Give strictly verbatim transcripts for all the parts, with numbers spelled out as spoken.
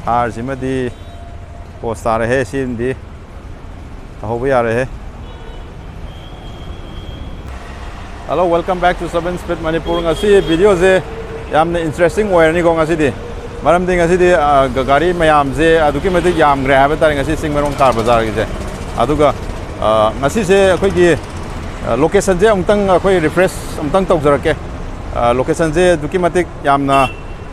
ꯀꯥꯔꯁꯤꯃꯗꯤ ꯄꯣꯁ ꯇꯥꯔꯦꯍꯦ, ꯁꯤꯃꯗꯤ ꯇꯧꯍꯧꯕ ꯌꯥꯔꯦꯍꯦ꯫ Hello, welcome back to Seven Speed Manipur. ꯉꯁꯤ ꯚꯤꯗꯤꯑꯣꯁꯦ ꯌꯥꯝꯅ ꯏꯟꯇꯔꯦꯁꯇꯤꯡ ꯑꯣꯏꯔꯅꯤꯀꯣ ꯉꯁꯤꯗꯤ꯫ ꯃꯔꯝꯗꯤ ꯉꯁꯤꯗꯤ, ꯑ, ꯒ-, ꯒꯥꯔꯤ ꯃꯌꯥꯝꯁꯦ ꯑꯗꯨꯛꯀꯤ ꯃꯇꯤꯛ ꯌꯥꯝꯈ꯭ꯔꯦ ꯍꯥꯏꯕ ꯇꯥꯔꯦ ꯉꯁꯤ ꯆꯤꯡꯃꯩꯔꯣꯡ ꯀꯥꯔ ꯕꯖꯥꯔꯒꯤꯁꯦ꯫ ꯑꯗꯨꯒ, ꯑ, ꯉꯁꯤꯁꯦ ꯑꯩꯈꯣꯏꯒꯤ, ꯑ, ꯂꯣꯀꯦꯁꯟꯁꯦ ꯑꯃꯨꯛꯇꯪ ꯑꯩꯈꯣꯏ ꯔꯤꯐ꯭ꯔꯦꯁ ꯑꯃꯨꯛꯇꯪ ꯇꯧꯖꯔꯛꯀꯦ꯫ ꯑ, ꯂꯣꯀꯦꯁꯟꯁꯦ ꯑꯗꯨꯛꯀꯤ ꯃꯇꯤꯛ ꯌꯥꯝꯅ,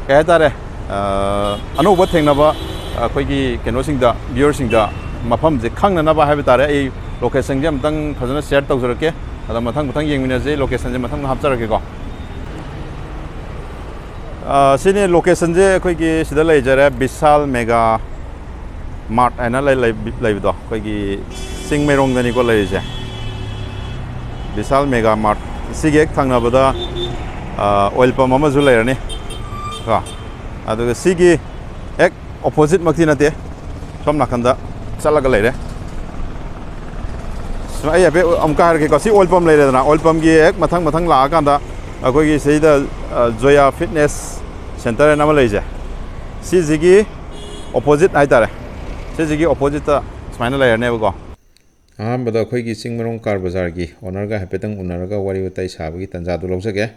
ꯀꯩ ꯍꯥꯏꯇꯥꯔꯦ, ꯑ, ꯑꯅꯧꯕ ꯊꯦꯡꯅꯕ ꯑꯩꯈꯣꯏꯒꯤ ꯀꯩꯅꯣꯁꯤꯡꯗ, ꯚ꯭ꯌꯨꯋꯔꯁꯤꯡꯗ ꯃꯐꯝꯁꯦ ꯈꯪꯅꯅꯕ ꯍꯥꯏꯕ ꯇꯥꯔꯦ꯫ ꯑꯩ ꯂꯣꯀꯦꯁꯟꯁꯦ ꯑꯃꯨꯛꯇꯪ ꯐꯖꯅ ꯁꯤꯌꯔ ꯇꯧꯖꯔꯛꯀꯦ꯫ ꯑꯗ ꯃꯊꯪ ꯃꯊꯪ ꯌꯦꯡꯃꯤꯟꯅꯁꯦ꯫ ꯂꯣꯀꯦꯁꯟꯁꯦ ꯃꯊꯪ ꯍꯥꯞꯆꯔꯛꯀꯦꯀꯣ꯫ ꯑ, ꯁꯤꯅꯤ ꯂꯣꯀꯦꯁꯟꯁꯦ ꯑꯩꯈꯣꯏꯒꯤ ꯁꯤꯗ ꯂꯩꯖꯔꯦ, ꯕꯤꯁꯥꯜ ꯃꯦꯒꯥ ꯃꯥꯔꯠ ꯍꯥꯏꯅ ꯂꯩ-, ꯂꯩ-, ꯂꯩꯕꯗꯣ ꯑꯩꯈꯣꯏꯒꯤ ꯆꯤꯡꯃꯩꯔꯣꯡꯗꯅꯤꯀꯣ ꯂꯩꯔꯤꯁꯦ꯫ ꯕꯤꯁꯥꯜ ꯃꯦꯒꯥ ꯃꯥꯔꯠ꯫ ꯁꯤꯒꯤ ꯍꯦꯛ ꯊꯪꯅꯕꯗ, ꯑ, ꯑꯣꯏꯜ ꯄꯝ ꯑꯃꯁꯨ ꯂꯩꯔꯅꯤ ꯀꯣ꯫ ꯑꯗꯨꯒ ꯁꯤꯒꯤ ꯍꯦꯛ ꯑꯣꯄꯣꯖꯤꯠꯃꯛꯇꯤ ꯅꯠꯇꯦ, ꯁꯣꯝ ꯅꯥꯀꯟꯗ ꯆꯠꯂꯒ ꯂꯩꯔꯦ꯫ ꯁꯨꯝ ꯑꯩ ꯍꯥꯏꯐꯦꯠ ꯑꯃꯨꯛꯀ ꯍꯥꯏꯔꯛꯀꯦꯀꯣ꯫ ꯁꯤ ꯑꯣꯏꯜ ꯄꯝ ꯂꯩꯔꯦꯗꯅ, ꯑꯣꯏꯜ ꯄꯝꯒꯤ ꯍꯦꯛ ꯃꯊꯪ ꯃꯊꯪ ꯂꯥꯛꯑꯀꯥꯟꯗ ꯑꯩꯈꯣꯏꯒꯤ ꯁꯤꯗ, ꯑ, ꯖꯣꯌꯥ ꯐꯤꯠꯅꯦꯁ ꯁꯦꯟꯇꯔ ꯍꯥꯏꯅ ꯑꯃ ꯂꯩꯁꯦ, ꯁꯤꯁꯤꯒꯤ ꯑꯣꯄꯣꯖꯤꯠ ꯍꯥꯏꯇꯥꯔꯦ꯫ ꯁꯤꯁꯤꯒꯤ ꯑꯣꯄꯣꯖꯤꯠꯇ ꯁꯨꯃꯥꯏꯅ ꯂꯩꯔꯅꯦꯕꯀꯣ꯫ ꯑꯍꯥꯟꯕꯗ ꯑꯩꯈꯣꯏꯒꯤ ꯆꯤꯡꯃꯩꯔꯣꯡ ꯀꯥꯔ ꯕꯖꯥꯔꯒꯤ ꯑꯣꯅꯔꯒ ꯍꯥꯏꯐꯦꯠꯇꯪ ꯎꯅꯔꯒ ꯋꯥꯔꯤ ꯋꯥꯇꯥꯏ ꯁꯥꯕꯒꯤ ꯇꯥꯟꯖꯥꯗꯨ ꯂꯧꯖꯒꯦ꯫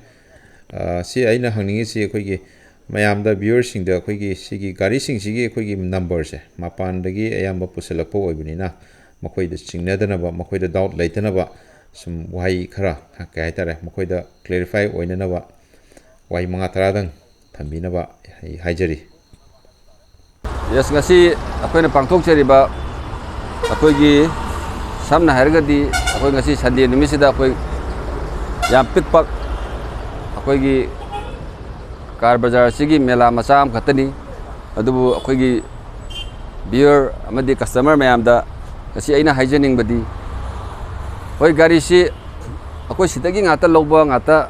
ꯑ, ꯁꯤ ꯑꯩꯅ ꯍꯪꯅꯤꯡꯉꯤꯁꯤ ꯑꯩꯈꯣꯏꯒꯤ ꯃꯌꯥꯝꯗ, ꯚ꯭ꯌꯨꯋꯔꯁꯤꯡꯗ ꯑꯩꯈꯣꯏꯒꯤ ꯁꯤꯒꯤ ꯒꯥꯔꯤꯁꯤꯡꯁꯤꯒꯤ ꯑꯩꯈꯣꯏꯒꯤ ꯅꯝꯕꯔꯁꯦ ꯃꯄꯥꯟꯗꯒꯤ ꯑꯌꯥꯝꯕ ꯄꯨꯁꯤꯜꯂꯛꯄ ꯑꯣꯏꯕꯅꯤꯅ, ꯃꯈꯣꯏꯗ ꯆꯤꯡꯅꯗꯅꯕ, ꯃꯈꯣꯏꯗ ꯗꯥꯎꯠ ꯂꯩꯇꯅꯕ, ꯁꯨꯝ ꯋꯥꯍꯩ ꯈꯔ, ꯀꯩ ꯍꯥꯏꯇꯥꯔꯦ, ꯃꯈꯣꯏꯗ ꯀ꯭ꯂꯦꯔꯤꯐꯥꯏ ꯑꯣꯏꯅꯅꯕ ꯋꯥꯍꯩ ꯃꯉꯥ ꯇꯔꯥꯗꯪ ꯊꯝꯕꯤꯅꯕ ꯑꯩ ꯍꯥꯏꯖꯔꯤ꯫ ꯌꯦꯁ, ꯉꯁꯤ ꯑꯩꯈꯣꯏꯅ ꯄꯥꯡꯊꯣꯛꯆꯔꯤꯕ, ꯑꯩꯈꯣꯏꯒꯤ ꯁꯝꯅ ꯍꯥꯏꯔꯒꯗꯤ ꯑꯩꯈꯣꯏ ꯉꯁꯤ ꯁꯟꯗꯦ ꯅꯨꯃꯤꯠꯁꯤꯗ ꯑꯩꯈꯣꯏ ꯌꯥꯝ ꯄꯤꯛꯄ ꯑꯩꯈꯣꯏꯒꯤ ꯀꯥꯔ ꯕꯖꯥꯔ ꯑꯁꯤꯒꯤ ꯃꯦꯂꯥ ꯃꯆꯥ ꯑꯃꯈꯛꯇꯅꯤ꯫ ꯑꯗꯨꯕꯨ ꯑꯩꯈꯣꯏꯒꯤ ꯚ꯭ꯌꯨꯋꯔ ꯑꯃꯗꯤ ꯀꯁꯇꯃꯔ ꯃꯌꯥꯝꯗ ꯉꯁꯤ ꯑꯩꯅ ꯍꯥꯏꯖꯅꯤꯡꯕꯗꯤ, ꯍꯣꯏ, ꯒꯥꯔꯤꯁꯤ ꯑꯩꯈꯣꯏ ꯁꯤꯗꯒꯤ ꯉꯥꯛꯇ ꯂꯧꯕ ꯉꯥꯛꯇ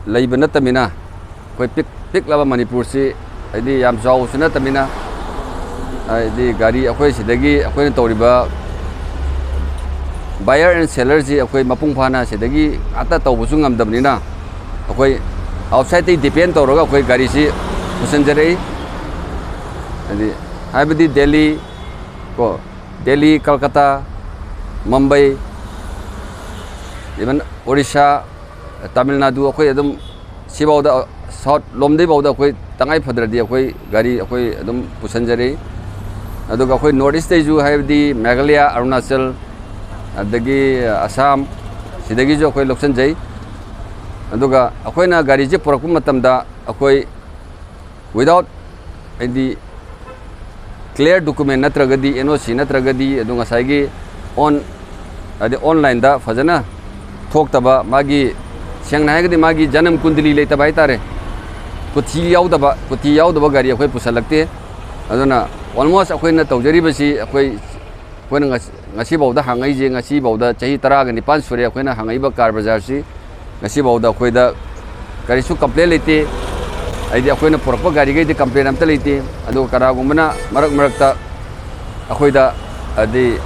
ꯂꯩꯕ ꯅꯠꯇꯕꯅꯤꯅ, ꯑꯩꯈꯣꯏ ꯄꯤꯛ-, ꯄꯤꯛꯂꯕ ꯃꯅꯤꯄꯨꯔꯁꯤ, ꯍꯥꯏꯗꯤ ꯌꯥꯝ ꯆꯥꯎꯕꯁꯨ ꯅꯠꯇꯕꯅꯤꯅ, ꯍꯥꯏꯗꯤ ꯒꯥꯔꯤ ꯑꯩꯈꯣꯏ ꯁꯤꯗꯒꯤ ꯑꯩꯈꯣꯏꯅ ꯇꯧꯔꯤꯕ buyer and sellerꯁꯤ ꯑꯩꯈꯣꯏ ꯃꯄꯨꯡ ꯐꯥꯅ ꯁꯤꯗꯒꯤ ꯉꯥꯛꯇ ꯇꯧꯕꯁꯨ ꯉꯝꯗꯕꯅꯤꯅ, ꯑꯩꯈꯣꯏ ꯑꯥꯎꯠꯁꯥꯏꯠꯇꯒꯤ ꯗꯤꯄꯦꯟ ꯇꯧꯔꯒ ꯑꯩꯈꯣꯏ ꯒꯥꯔꯤꯁꯤ ꯄꯨꯁꯤꯟꯖꯔꯛꯏ꯫ ꯍꯥꯏꯗꯤ, ꯍꯥꯏꯕꯗꯤ ꯗꯦꯜꯂꯤ ꯀꯣ, ꯗꯦꯜꯂꯤ, ꯀꯜꯀꯇꯥ, ꯃꯨꯝꯕꯥꯏ, even ꯑꯣꯔꯤꯁꯥ, ꯇꯥꯃꯤꯜ ꯅꯥꯗꯨ, ꯑꯩꯈꯣꯏ ꯑꯗꯨꯝ ꯁꯤꯐꯥꯎꯗ, ꯁꯥꯎꯠ ꯂꯣꯝꯗꯩꯐꯥꯎꯗ ꯑꯩꯈꯣꯏ ꯇꯉꯥꯏ ꯐꯗ꯭ꯔꯗꯤ ꯑꯩꯈꯣꯏ ꯒꯥꯔꯤ ꯑꯩꯈꯣꯏ ꯑꯗꯨꯝ ꯄꯨꯁꯟꯖꯔꯤ꯫ ꯑꯗꯨꯒ ꯑꯩꯈꯣꯏ ꯅꯣꯔꯠ ꯏꯁꯇꯩꯁꯨ, ꯍꯥꯏꯕꯗꯤ ꯃꯦꯘꯥꯂꯌꯥ, ꯑꯔꯨꯅꯥꯆꯜ, ꯑꯗꯒꯤ ꯑꯁꯥꯝ, ꯁꯤꯗꯒꯤꯁꯨ ꯑꯩꯈꯣꯏ ꯂꯧꯁꯤꯟꯖꯩ꯫ ꯑꯗꯨꯒ ꯑꯩꯈꯣꯏꯅ ꯒꯥꯔꯤꯁꯦ ꯄꯨꯔꯛꯄ ꯃꯇꯝꯗ ꯑꯩꯈꯣꯏ without, ꯍꯥꯏꯗꯤ, clear document ꯅꯠꯇ꯭ꯔꯒꯗꯤ, ꯑꯦꯟ ꯑꯣ ꯁꯤ ꯅꯠꯇ꯭ꯔꯒꯗꯤ, ꯑꯗꯨ ꯉꯁꯥꯏꯒꯤ ꯑꯣꯟ, ꯍꯥꯏꯗꯤ, ꯑꯣꯟꯂꯥꯏꯟꯗ ꯐꯖꯅ ꯊꯣꯛꯇꯕ, ꯃꯥꯒꯤ, ꯁꯦꯡꯅ ꯍꯥꯏꯔꯒꯗꯤ, ꯃꯥꯒꯤ ꯖꯅꯝ ꯀꯨꯟꯗꯂꯤ ꯂꯩꯇꯕ ꯍꯥꯏꯇꯥꯔꯦ, ꯀꯨꯊꯤ ꯌꯥꯎꯗꯕ, ꯀꯨꯊꯤ ꯌꯥꯎꯗꯕ ꯒꯥꯔꯤ ꯑꯩꯈꯣꯏ ꯄꯨꯁꯜꯂꯛꯇꯦ꯫ ꯑꯗꯨꯅ almost ꯑꯩꯈꯣꯏꯅ ꯇꯧꯖꯔꯤꯕꯁꯤ, ꯑꯩꯈꯣꯏ, ꯑꯩꯈꯣꯏꯅ ꯉꯁꯤ, ꯉꯁꯤꯐꯥꯎꯗ ꯍꯥꯡꯉꯛꯏꯁꯦ, ꯉꯁꯤꯐꯥꯎꯗ ꯆꯍꯤ ꯇꯔꯥꯒ ꯅꯤꯄꯥꯟ ꯁꯨꯔꯦ ꯑꯩꯈꯣꯏꯅ ꯍꯥꯡꯉꯛꯏꯕ ꯀꯥꯔ ꯕꯖꯥꯔꯁꯤ꯫ ꯉꯁꯤꯐꯥꯎꯗ ꯑꯩꯈꯣꯏꯗ ꯀꯔꯤꯁꯨ ꯀꯝꯄ꯭ꯂꯦꯟ ꯂꯩꯇꯦ꯫ ꯍꯥꯏꯗꯤ, ꯑꯩꯈꯣꯏꯅ ꯄꯨꯔꯛꯄ ꯒꯥꯔꯤꯈꯩꯗꯤ ꯀꯝꯄ꯭ꯂꯦꯟ ꯑꯝꯇ ꯂꯩꯇꯦ꯫ ꯑꯗꯨꯒ ꯀꯅꯥꯒꯨꯝꯕꯅ ꯃꯔꯛ ꯃꯔꯛꯇ ꯑꯩꯈꯣꯏꯗ, ꯍꯥꯏꯗꯤ,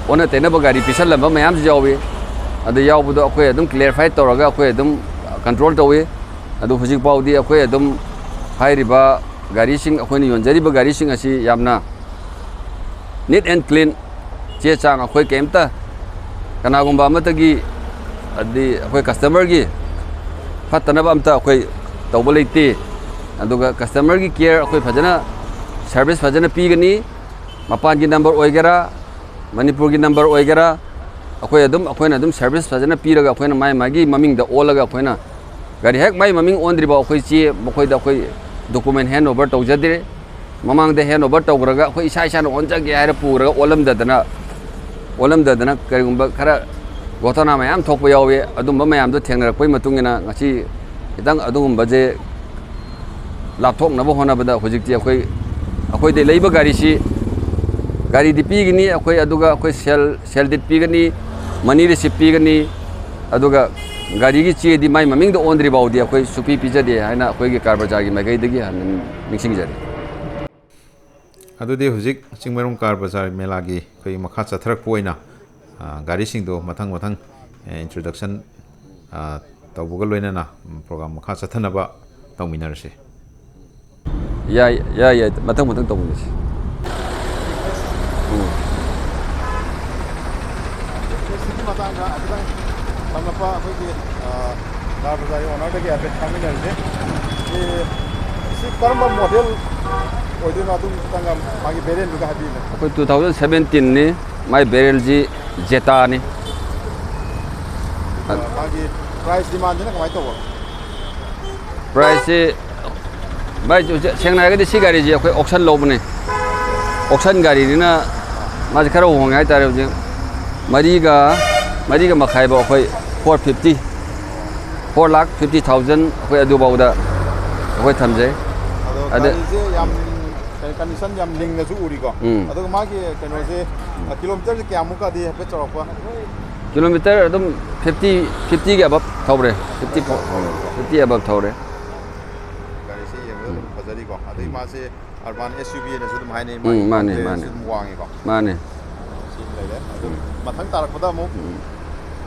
ꯑꯣꯟꯅ ꯇꯩꯅꯕ ꯒꯥꯔꯤ ꯄꯤꯁꯜꯂꯝꯕ ꯃꯌꯥꯝꯁꯨ ꯌꯥꯎꯏ꯫ ꯑꯗꯨ ꯌꯥꯎꯕꯗꯣ ꯑꯩꯈꯣꯏ ꯑꯗꯨꯝ ꯀ꯭ꯂꯦꯔꯤꯐꯥꯏ ꯇꯧꯔꯒ ꯑꯩꯈꯣꯏ ꯑꯗꯨꯝ ꯀꯟꯇ꯭ꯔꯣꯜ ꯇꯧꯏ꯫ ꯑꯗꯨ ꯍꯧꯖꯤꯛ ꯐꯥꯎꯗꯤ ꯑꯩꯈꯣꯏ ꯑꯗꯨꯝ ꯍꯥꯏꯔꯤꯕ ꯒꯥꯔꯤꯁꯤꯡ, ꯑꯩꯈꯣꯏꯅ ꯌꯣꯟꯖꯔꯤꯕ ꯒꯥꯔꯤꯁꯤꯡ ꯑꯁꯤ ꯌꯥꯝꯅ neat and clean, ꯆꯦ ꯆꯥꯡ ꯑꯩꯈꯣꯏ ꯀꯩꯝꯇ, ꯀꯅꯥꯒꯨꯝꯕ ꯑꯃꯠꯇꯒꯤ, ꯑꯗꯤ ꯑꯩꯈꯣꯏ ꯀꯁꯇꯃꯔꯒꯤ ꯐꯠꯇꯅꯕ ꯑꯝꯇ ꯑꯩꯈꯣꯏ ꯇꯧꯕ ꯂꯩꯇꯦ꯫ ꯑꯗꯨꯒ ꯀꯁꯇꯃꯔꯒꯤ ꯀꯤꯌꯔ ꯑꯩꯈꯣꯏ ꯐꯖꯅ, ꯁꯥꯔꯚꯤꯁ ꯐꯖꯅ ꯄꯤꯒꯅꯤ꯫ ꯃꯄꯥꯟꯒꯤ ꯅꯝꯕꯔ ꯑꯣꯏꯒꯦꯔꯥ, ꯃꯅꯤꯄꯨꯔꯒꯤ ꯅꯝꯕꯔ ꯑꯣꯏꯒꯦꯔꯥ, ꯑꯩꯈꯣꯏ ꯑꯗꯨꯝ, ꯑꯩꯈꯣꯏꯅ ꯑꯗꯨꯝ ꯁꯥꯔꯚꯤꯁ ꯐꯖꯅ ꯄꯤꯔꯒ, ꯑꯩꯈꯣꯏꯅ ꯃꯥꯏ ꯃꯥꯒꯤ ꯃꯃꯤꯡꯗ ꯑꯣꯜꯂꯒ, ꯑꯩꯈꯣꯏꯅ ꯒꯥꯔꯤ ꯍꯦꯛ ꯃꯥꯏ ꯃꯃꯤꯡ ꯑꯣꯟꯗ꯭ꯔꯤꯐꯥꯎ ꯑꯩꯈꯣꯏ ꯆꯦ ꯃꯈꯣꯏꯗ ꯑꯩꯈꯣꯏ ꯗꯣꯀꯨꯃꯦꯟ ꯍꯦꯟ ꯑꯣꯚꯔ ꯇꯧꯖꯗ꯭ꯔꯦ꯫ ꯃꯃꯥꯡꯗ ꯍꯦꯟ ꯑꯣꯚꯔ ꯇꯧꯈ꯭ꯔꯒ, ꯑꯩꯈꯣꯏ ꯏꯁꯥ ꯏꯁꯥꯅ ꯑꯣꯟꯖꯒꯦ ꯍꯥꯏꯔ ꯄꯨꯔꯒ ꯑꯣꯜꯂꯝꯗꯗꯅ, ꯑꯣꯜꯂꯝꯗꯗꯅ ꯀꯔꯤꯒꯨꯝꯕ ꯈꯔ ꯒꯣꯊꯅꯥ ꯃꯌꯥꯝ ꯊꯣꯛꯄ ꯌꯥꯎꯏ꯫ ꯑꯗꯨꯝꯕ ꯃꯌꯥꯝꯗꯣ ꯊꯦꯡꯅꯔꯛꯄꯒꯤ ꯃꯇꯨꯡ ꯏꯟꯅ ꯉꯁꯤ ꯈꯤꯇꯪ ꯑꯗꯨꯒꯨꯝꯕꯁꯦ ꯂꯥꯞꯊꯣꯛꯅꯕ ꯍꯣꯠꯅꯕꯗ ꯍꯧꯖꯤꯛꯇꯤ ꯑꯩꯈꯣꯏ, ꯑꯩꯈꯣꯏꯗꯩ ꯂꯩꯕ ꯒꯥꯔꯤꯁꯤ, ꯒꯥꯔꯤꯗꯤ ꯄꯤꯒꯅꯤ ꯑꯩꯈꯣꯏ, ꯑꯗꯨꯒ ꯑꯩꯈꯣꯏ ꯁꯦꯜ, ꯁꯦꯜ ꯗꯤꯠ ꯄꯤꯒꯅꯤ, ꯃꯅꯤ ꯔꯤꯁꯤꯞ ꯄꯤꯒꯅꯤ, ꯑꯗꯨꯒ ꯒꯥꯔꯤꯒꯤ ꯆꯦꯗꯤ ꯃꯥꯏ ꯃꯃꯤꯡꯗ ꯑꯣꯟꯗ꯭ꯔꯤ ꯐꯥꯎꯗꯤ ꯑꯩꯈꯣꯏ ꯁꯨꯄꯤ ꯄꯤꯖꯗꯦ ꯍꯥꯏꯅ ꯑꯩꯈꯣꯏꯒꯤ ꯀꯥꯔ ꯕꯖꯥꯔꯒꯤ ꯃꯥꯏꯀꯩꯗꯒꯤ ꯍꯥꯟꯅ ꯅꯤꯡꯁꯤꯡꯖꯔꯤ꯫ ꯑꯗꯨꯗꯤ ꯍꯧꯖꯤꯛ ꯆꯤꯡꯃꯩꯔꯣꯡ ꯀꯥꯔ ꯕꯖꯥꯔ ꯃꯦꯂꯥꯒꯤ ꯑꯩꯈꯣꯏꯒꯤ ꯃꯈꯥ ꯆꯠꯊꯔꯛꯄ ꯑꯣꯏꯅ, ꯑ, ꯒꯥꯔꯤꯁꯤꯡꯗꯣ ꯃꯊꯪ ꯃꯊꯪ, ꯑ, introduction, ꯑ, ꯇꯧꯕꯒ ꯂꯣꯏꯅꯅ, ꯎꯝ, program ꯃꯈꯥ ꯆꯠꯊꯅꯕ ꯇꯧꯃꯤꯟꯅꯔꯁꯤ꯫ ꯌꯥꯏ, ꯌꯥꯏ, ꯌꯥꯏ꯫ ꯃꯊꯪ, ꯃꯊꯪ ꯇꯧꯃꯤꯟꯅꯁꯤ꯫ ꯎꯝ꯫ ꯁꯤꯒꯤ ꯃꯇꯥꯡꯗ ꯍꯥꯏꯐꯦꯠꯇꯪ ꯇꯝꯂꯛꯄ ꯑꯩꯈꯣꯏꯒꯤ, ꯑ, ꯂꯥꯜ ꯕꯖꯥꯔꯒꯤ owner-ꯗꯒꯤ ꯍꯥꯏꯐꯦꯠ ꯈꯪꯃꯤꯟꯅꯔꯁꯦ꯫ ꯁꯤ, ꯁꯤ ꯀꯔꯝꯕ model ꯑꯣꯏꯗꯣꯏꯅꯣ? ꯑꯗꯨꯝ ꯈꯤꯇꯪꯒ ꯃꯥꯒꯤ variant-ꯗꯨꯒ ꯍꯥꯏꯕꯤꯌꯨꯅꯦ꯫ ꯑꯩꯈꯣꯏ two thousand seventeen-ꯅꯤ꯫ ꯃꯥꯏ variant-ꯁꯤ Zeta-ꯅꯤ꯫ ꯑ, ꯃꯥꯒꯤ price demand-ꯁꯤꯅ ꯀꯃꯥꯏꯅ ꯇꯧꯕ? Price-ꯁꯤ, ꯚꯥꯏ, ꯍꯧꯖꯤꯛ ꯁꯦꯡꯅ ꯍꯥꯏꯔꯒꯗꯤ ꯁꯤ ꯒꯥꯔꯤꯁꯦ ꯑꯩꯈꯣꯏ auction ꯂꯧꯕꯅꯦ꯫ Auction ꯒꯥꯔꯤꯅꯤꯅ ꯃꯥꯁꯦ ꯈꯔ ꯍꯣꯡꯉꯦ ꯍꯥꯏꯇꯥꯔꯦ꯫ ꯍꯧꯖꯤꯛ ꯃꯔꯤꯒ, ꯃꯔꯤꯒ ꯃꯈꯥꯏꯐꯧ ꯑꯩꯈꯣꯏ four fifty, four lakh fifty thousand ꯑꯩꯈꯣꯏ ꯑꯗꯨꯐꯥꯎꯗ ꯑꯩꯈꯣꯏ ꯊꯝꯖꯩ꯫ ꯑꯗꯣ ꯑꯗ ꯒꯥꯔꯤꯁꯦ ꯌꯥꯝ condition ꯌꯥꯝ ꯂꯤꯡꯅꯁꯨ ꯎꯔꯤꯀꯣ꯫ ꯎꯝ꯫ ꯑꯗꯨꯒ ꯃꯥꯒꯤ ꯀꯩꯅꯣꯁꯦ, ꯎꯝ꯫ Kilometre-ꯁꯦ ꯀꯌꯥꯃꯨꯛꯀꯗꯤ ꯍꯥꯏꯐꯦꯠ ꯆꯥꯎꯔꯥꯛꯄ? Kilometre ꯑꯗꯨꯝ fifty, fifty-ꯒꯤ above ꯊꯧꯔꯦ꯫ Fifty, fifty above ꯊꯧꯔꯦ꯫ ꯒꯥꯔꯤꯁꯦ ꯌꯦꯡꯕꯗ ꯑꯗꯨꯝ ꯎꯝ꯫ ꯐꯖꯔꯤꯀꯣ꯫ ꯑꯗꯩ ꯎꯝ꯫ ꯃꯥꯁꯦ urban S U V ꯍꯥꯏꯅꯁꯨ ꯑꯗꯨꯝ ꯍꯥꯏꯅꯩ, ꯎꯝ, ꯃꯥꯒꯤ ꯃꯥꯅꯦ, confidence ꯃꯥꯅꯦ꯫ ꯑꯗꯨꯝ ꯋꯥꯡꯉꯤꯀꯣ꯫ ꯃꯥꯅꯦ꯫ ꯁꯤ ꯂꯩꯔꯦ꯫ ꯑꯗꯨ ꯎꯝ꯫ ꯃꯊꯪ ꯇꯥꯔꯛꯄꯗ ꯑꯃꯨꯛ ꯎꯝ꯫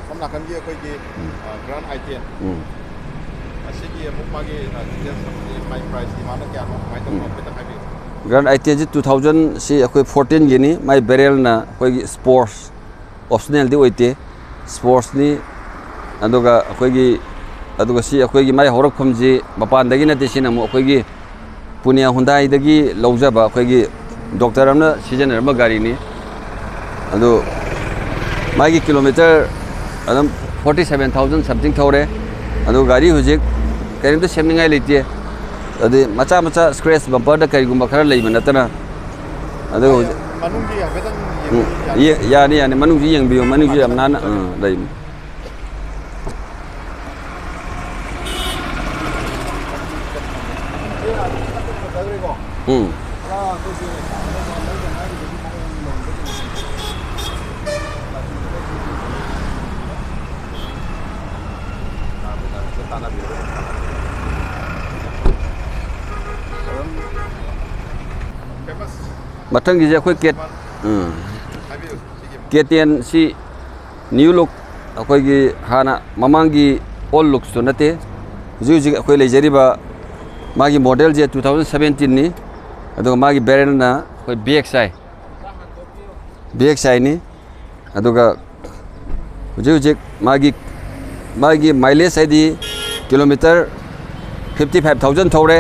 ꯁꯣꯝ ꯅꯥꯀꯟꯒꯤ ꯑꯩꯈꯣꯏꯒꯤ, ꯎꯝ꯫ ꯑ, Grand i ten꯫ ꯎꯝ꯫ ꯑꯁꯤꯒꯤ ꯑꯃꯨꯛ ꯃꯥꯒꯤ, ꯑ, details ꯑꯃꯗꯤ ꯃꯥꯒꯤ price-ꯇꯤ ꯃꯥꯅ ꯀꯌꯥꯅꯣ, ꯀꯃꯥꯏꯅ ꯇꯧꯕꯅꯣ ꯎꯝ꯫ ꯍꯥꯏꯐꯦꯠꯇꯪ ꯍꯥꯏꯕꯤꯌꯨ꯫ Grand i ten-ꯁꯤ two thousand-ꯁꯤ ꯑꯩꯈꯣꯏ fourteen-ꯒꯤꯅꯤ꯫ ꯃꯥꯏ variant-ꯅ ꯑꯩꯈꯣꯏꯒꯤ Sports, optional-ꯗꯤ ꯑꯣꯏꯗꯦ, Sports-ꯅꯤ꯫ ꯑꯗꯨꯒ ꯑꯩꯈꯣꯏꯒꯤ, ꯑꯗꯨꯒ ꯁꯤ ꯑꯩꯈꯣꯏꯒꯤ ꯃꯥꯏ ꯍꯧꯔꯛꯐꯝꯁꯤ ꯃꯄꯥꯟꯗꯒꯤ ꯅꯠꯇꯦ, ꯁꯤꯅ ꯑꯃꯨꯛ ꯑꯩꯈꯣꯏꯒꯤ Pune Hyundai-ꯗꯒꯤ ꯂꯧꯖꯕ ꯑꯩꯈꯣꯏꯒꯤ doctor ꯑꯃꯅ ꯁꯤꯖꯤꯟꯅꯔꯝꯕ ꯒꯥꯔꯤꯅꯤ꯫ ꯑꯗꯨ ꯃꯥꯒꯤ kilometre ꯑꯗꯨꯝ forty seven thousand something ꯊꯧꯔꯦ꯫ ꯑꯗꯨ ꯒꯥꯔꯤ ꯍꯧꯖꯤꯛ ꯀꯔꯤꯝꯇ ꯁꯦꯝꯅꯤꯡꯉꯥꯏ ꯂꯩꯇꯦ꯫ ꯑꯗꯩ ꯃꯆꯥ ꯃꯆꯥ scratch bumper-ꯗ ꯀꯔꯤꯒꯨꯝꯕ ꯈꯔ ꯂꯩꯕ ꯅꯠꯇꯅ꯫ ꯑꯗꯨ ꯍꯧꯖꯤꯛ ꯃꯅꯨꯡꯒꯤ ꯍꯥꯏꯐꯦꯠꯇꯪ ꯎꯝ, ꯌꯦꯡꯕꯤꯕ ꯌꯥꯅꯤ? ꯌꯦ-, ꯌꯥꯅꯤ, ꯌꯥꯅꯤ꯫ ꯃꯅꯨꯡꯁꯨ ꯌꯦꯡꯕꯤꯌꯨ꯫ ꯃꯅꯨꯡꯁꯨ ꯌꯥꯝ ꯅꯥꯟꯅ, ꯑꯥ, ꯂꯩꯕꯅꯤ꯫ ꯎꯝ꯫ ꯃꯊꯪꯒꯤꯁꯦ ꯑꯩꯈꯣꯏ ꯀꯦꯠ-, ꯎꯝ꯫ K ten-ꯁꯤ new look, ꯑꯩꯈꯣꯏꯒꯤ ꯍꯥꯟꯅ ꯃꯃꯥꯡꯒꯤ old looks-ꯇꯨ ꯅꯠꯇꯦ꯫ ꯍꯧꯖꯤꯛ ꯍꯧꯖꯤꯛ ꯑꯩꯈꯣꯏ ꯂꯩꯖꯔꯤꯕ ꯃꯥꯒꯤ ꯃꯣꯗꯦꯜꯁꯦ ꯇꯨ ꯊꯥꯎꯖꯟ ꯁꯕꯦꯟꯇꯤꯟꯅꯤ꯫ ꯑꯗꯨꯒ ꯃꯥꯒꯤ ꯕꯦꯔꯦꯟꯅ ꯑꯩꯈꯣꯏ ꯕꯤ ꯑꯦꯛꯁ ꯑꯥꯏ, ꯕꯤ ꯑꯦꯛꯁ ꯑꯥꯏꯅꯤ꯫ ꯑꯗꯨꯒ ꯍꯧꯖꯤꯛ ꯍꯧꯖꯤꯛ ꯃꯥꯒꯤ, ꯃꯥꯒꯤ ꯃꯥꯏꯂꯦꯖ ꯍꯥꯏꯗꯤ ꯀꯤꯂꯣꯃꯤꯇꯔ ꯐꯤꯐꯇꯤ ꯐꯥꯏꯚ ꯊꯥꯎꯖꯟ ꯊꯧꯔꯦ꯫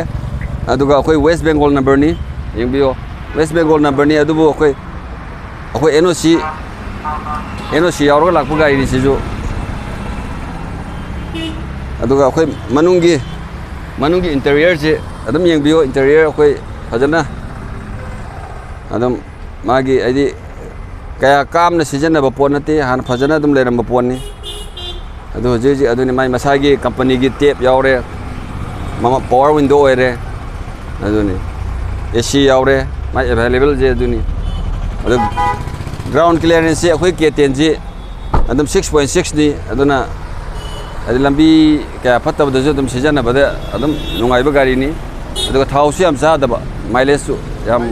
ꯑꯗꯨꯒ ꯑꯩꯈꯣꯏ ꯋꯦꯁ ꯕꯦꯡꯒꯣꯜ ꯅꯝꯕꯔꯅꯤ, ꯌꯦꯡꯕꯤꯌꯣ, ꯋꯦꯁ ꯕꯦꯡꯒꯣꯜ ꯅꯝꯕꯔꯅꯤ꯫ ꯑꯗꯨꯕꯨ ꯑꯩꯈꯣꯏ, ꯑꯩꯈꯣꯏ ꯑꯦꯟ ꯑꯣ ꯁꯤ, ꯑꯦꯟ ꯑꯣ ꯁꯤ ꯌꯥꯎꯔꯒ ꯂꯥꯛꯄ ꯒꯥꯔꯤꯅꯤ ꯁꯤꯁꯨ꯫ ꯑꯗꯨꯒ ꯑꯩꯈꯣꯏ ꯃꯅꯨꯡꯒꯤ, ꯃꯅꯨꯡꯒꯤ ꯏꯟꯇꯔꯤꯌꯔꯁꯤ ꯑꯗꯨꯝ ꯌꯦꯡꯕꯤꯌꯣ꯫ ꯏꯟꯇꯔꯤꯌꯔ ꯑꯩꯈꯣꯏ ꯐꯖꯅ ꯑꯗꯨꯝ ꯃꯥꯒꯤ ꯍꯥꯏꯗꯤ ꯀꯌꯥ ꯀꯥꯝꯅ ꯁꯤꯖꯤꯟꯅꯕ ꯄꯣꯠ ꯅꯠꯇꯦ, ꯍꯥꯟꯅ ꯐꯖꯅ ꯑꯗꯨꯝ ꯂꯩꯔꯝꯕ ꯄꯣꯠꯅꯤ꯫ ꯑꯗꯨ ꯍꯧꯖꯤꯛ ꯍꯧꯖꯤꯛ ꯑꯗꯨꯅꯤ ꯃꯥꯏ ꯃꯁꯥꯒꯤ ꯀꯝꯄꯅꯤꯒꯤ ꯇꯦꯞ ꯌꯥꯎꯔꯦ, ꯃꯃ-, ꯄꯋꯥꯔ ꯋꯤꯟꯗꯣ ꯑꯣꯏꯔꯦ, ꯑꯗꯨꯅꯤ ꯑꯦ ꯁꯤ ꯌꯥꯎꯔꯦ꯫ ꯃꯥꯏ ꯑꯦꯚꯥꯏꯂꯦꯕꯜꯁꯦ ꯑꯗꯨꯅꯤ꯫ ꯑꯗꯨ ꯒ꯭ꯔꯥꯎꯟ ꯀ꯭ꯂꯤꯌꯥꯔꯦꯟꯁꯁꯤ ꯑꯩꯈꯣꯏ ꯀꯦ ꯇꯦꯟꯁꯤ ꯑꯗꯨꯝ ꯁꯤꯛꯁ ꯄꯣꯏꯟ ꯁꯤꯛꯁꯅꯤ꯫ ꯑꯗꯨꯅ ꯍꯥꯏꯗꯤ ꯂꯝꯕꯤ ꯀꯌꯥ ꯐꯠꯇꯕꯗꯁꯨ ꯑꯗꯨꯝ ꯁꯤꯖꯤꯟꯅꯕꯗ ꯑꯗꯨꯝ ꯅꯨꯡꯉꯥꯏꯕ ꯒꯥꯔꯤꯅꯤ꯫ ꯑꯗꯨꯒ ꯊꯥꯎꯁꯨ ꯌꯥꯝ ꯆꯥꯗꯕ, ꯃꯥꯏꯂꯦꯖꯁꯨ ꯌꯥꯝ꯫